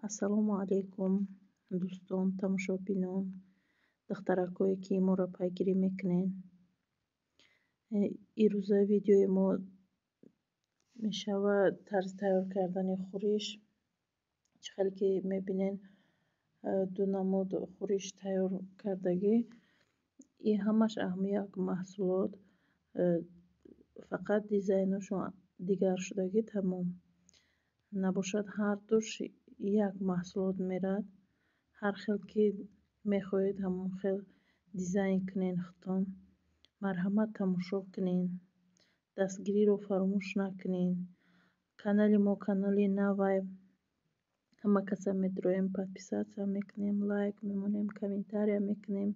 Ассалому алайкум, дӯстон, тамошобинон, духтаракое, ки моро пайгирӣ мекунед. Ирӯза видеои мо мешавад тарзи тайёр кардани хӯриш. Чӣ хеле ки мебинед, ду намуд хӯриш тайёр кардагӣ. И ҳамаш як маҳсулот, фақат дизайношон дигар шудагӣ, тамом. Набошад, ҳардуш як маҳсулот мерад. Ҳар хел ки мехоҳед, ҳамон хел дизайн кунед худтон. Марҳамат, тамошо кунед, дастгириро фаромӯш накунед. Канали мо канали навай, ҳама каса медроем, подписаться мекунем, лайк мемонем, комментария мекунем,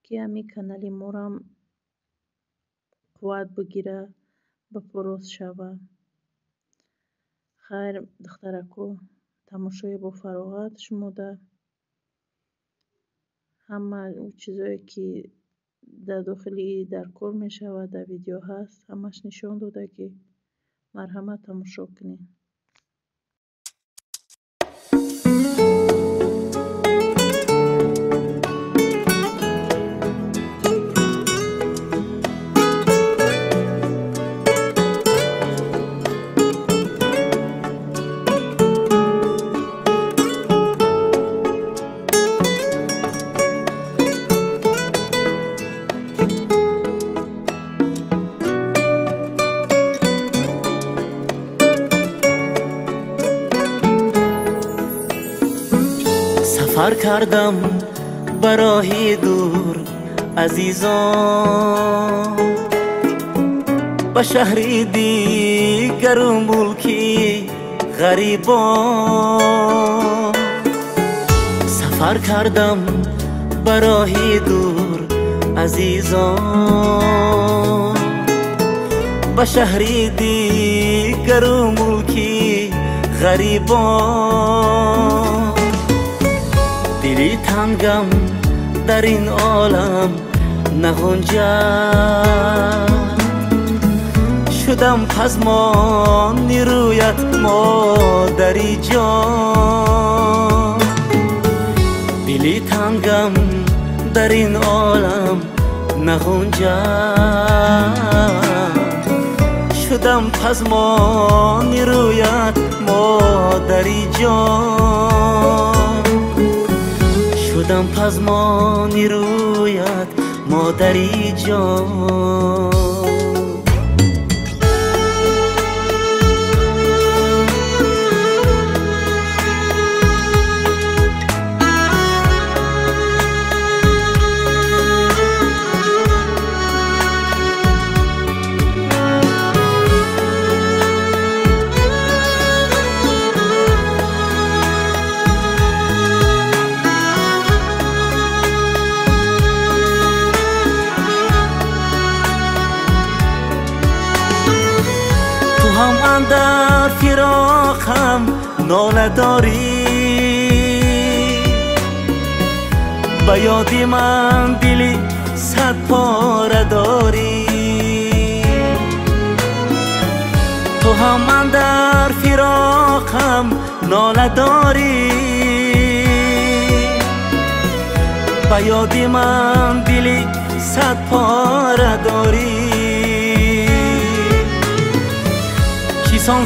ки ҳамин канали морам қувват бигира, ба порост шава. Хайр, духтарако, тамошои бо фароғат шумода. Ҳама чизое ки дар дохили дар кор мешавад, дар видео ҳаст, ҳамаш нишон додагӣ. Марҳамат, тамошо кунед. Сафар кардам ба роҳи дур, азизон, ба шаҳри дигару мулки ғарибон. Сафар кардам ба роҳи дур, азизон, ба шаҳри дигару мулки ғарибон. Дили тангам дар ин олам нағунҷад, шудам пазмони рӯят, модари ҷон. Дили тангам дар ин олам нағунҷад, шудам пазмони рӯят, модари ҷон. Шудам пазмони рӯят, модари ҷон. Ҳам андар фироқам нола дорӣ, ба ёди ман дили сад пора дорӣ. Ту ҳам андар фироқам нола дорӣ, ба ёди ман дили сад пора дорӣ. Чисон